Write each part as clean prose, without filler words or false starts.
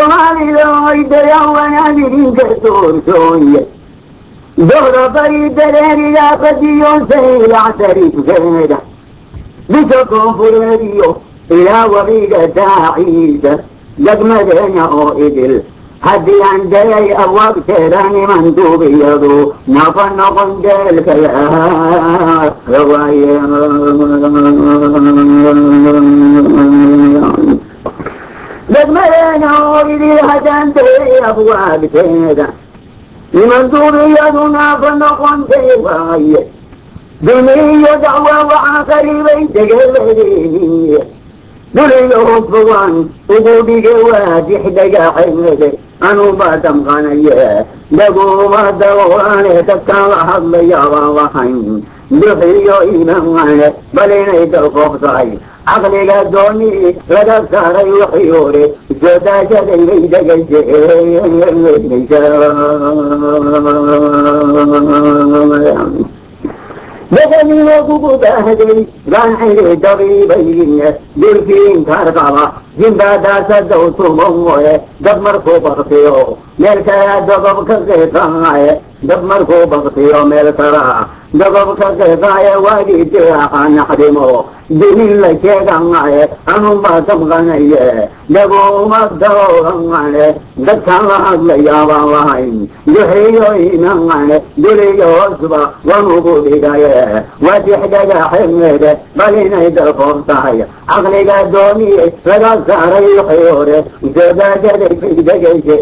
Soomaalida oy dayawanaan idinka doorsooye dohda bari dareeriga qadiyoonsaylac sariifkeeda bisha koonfureed iyo ilaa wabiga daaciisa degmadeena oo idil haddii aan dayay abwaabteeda niman duubiyadu nafa noqon deelka waaye. Degmadeena oo idil haddaan dayay abwaabteeda niman duubiyadu nafa noqon deel waaye. Duniyo dacwa waxaa qaribay degaladeeniye duliyo hoosbawaan ugu dhige waadix dhagaxeede anuba damqanaye daguma daboolane dadkaan la hadlayaabaan lahayn duxiyo iimaane bal inay dalkoof tahay caqliga dooni laga saaray wixii hore soo daashaday bay degaysa. Boqoniyo kugu baahday baan xili dabiibayn dulkii inkaar qaba jimbaadaasadow tumoe dab markuu baktiyo meel kala dogob ka qiiqaaye dab markuu baktiyo meel kala dogob ka qiiqaaye waagii diraaqa naxdimo dinin la sheeganaye anunbaa damqanaye daguma dawranaye dadkaan la hadlayaabaan lahayn duxiyo imanaye duliyo hoosba waan ugu dhigaye waadix dhagaxemeede bal inay dalkoof tahay caqliga dooni laga saaray wixii hore soo daashaday bay degaysa.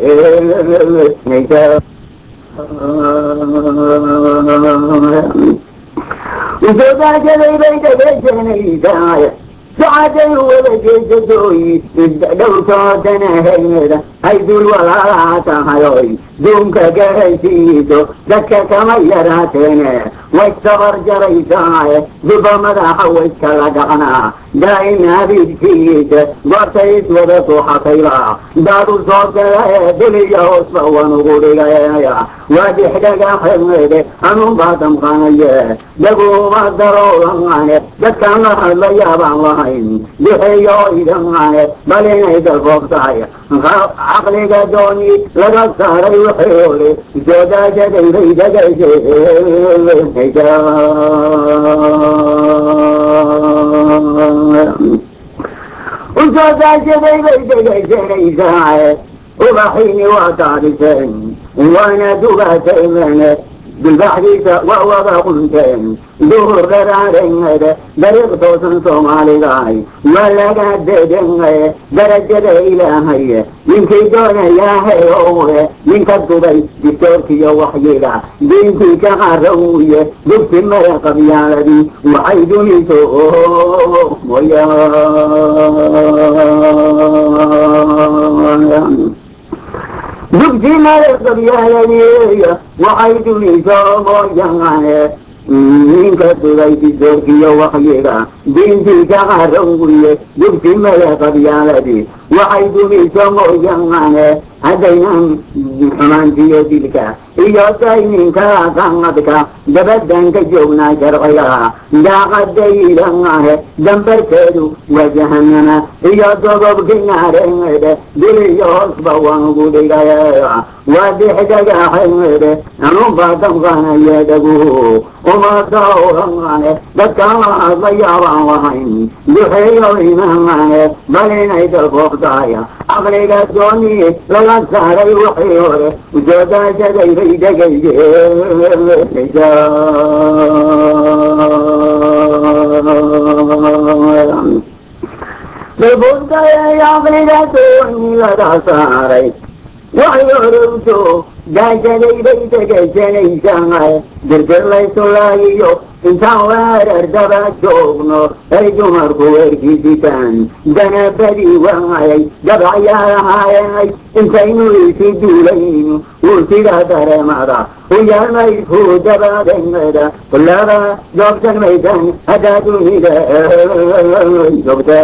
Usoo daashaday bay dhegaysanaysaa sacaday wada jeesatooy dhowrtoodanaheeda hay dul walaalaa tahayoy duunka garaysiiso dadka kama yaraateene waysabar jaraysaaye duba madaxa wayskala dhaqnaa daa'im habiibkiisa goortay iswada suuxatayba daadu soo galae duliyo hoosba waan ugu dhigaya waadix dhagaxemeede anunbaa damqanaye daguma daroolane dadkaan la hadlayaabaan lahayn duxeeyo idanaye bal inay dalkoof tahay caqliga dooni laga saaray wixii hore soo daashaday bay degaysa. Usoo daashaday bay dhegaysanaysaa ubaxiini waa daadiseen waana dugateen bilbaxdiisa waa wada qunteen duhur dharaarengede dariiq toosan soomaaligahay waa laga dedenge darajada ilaahay ninkii doonayaaheowe ninka dubay distoorkiyo waxyiga diintii ka qarawye dugsi maya qabyaaladii waxay duniso mooya dugsi maya qabyaaladii waxay duniso mooyaane ninka dubay distoorkiyo waxyiga diintii ka qarawye dugsi maya qabyaaladii waxay duniso mooyaane haddaynan xumaantiyo dilka iyo dayninka qanadka dabadan ka joognaa sharciga daaqadaydangahe dambarkeedu waa jahanama iyo dodobki naareede duliyo hoosba waan ugu dhigay waa dixdagaxeede anunbaa damqanaya dhaguhu uma dawrangane dadkaan la hadlayaabaan lahayn duxeeyo imangane bal inay dalkoof tahay caqliga dooni laga saaray wixii hore usoo daashaday bay dhegaysa. Dalbuudayay caqliga dooni laga saaray waxay hore usoo daashaday bay dhegaysanaysaa dirdir laysulaayiyo intaan weerar daba joogno ay dumarku weerkiisitaan danabadii waayay dabacyaalahaayay intaynu isi duulayno wuu sidaa dareemada u yaalmaydku dabadengeda kullaba joogsan maysan haddaa dunida joogta.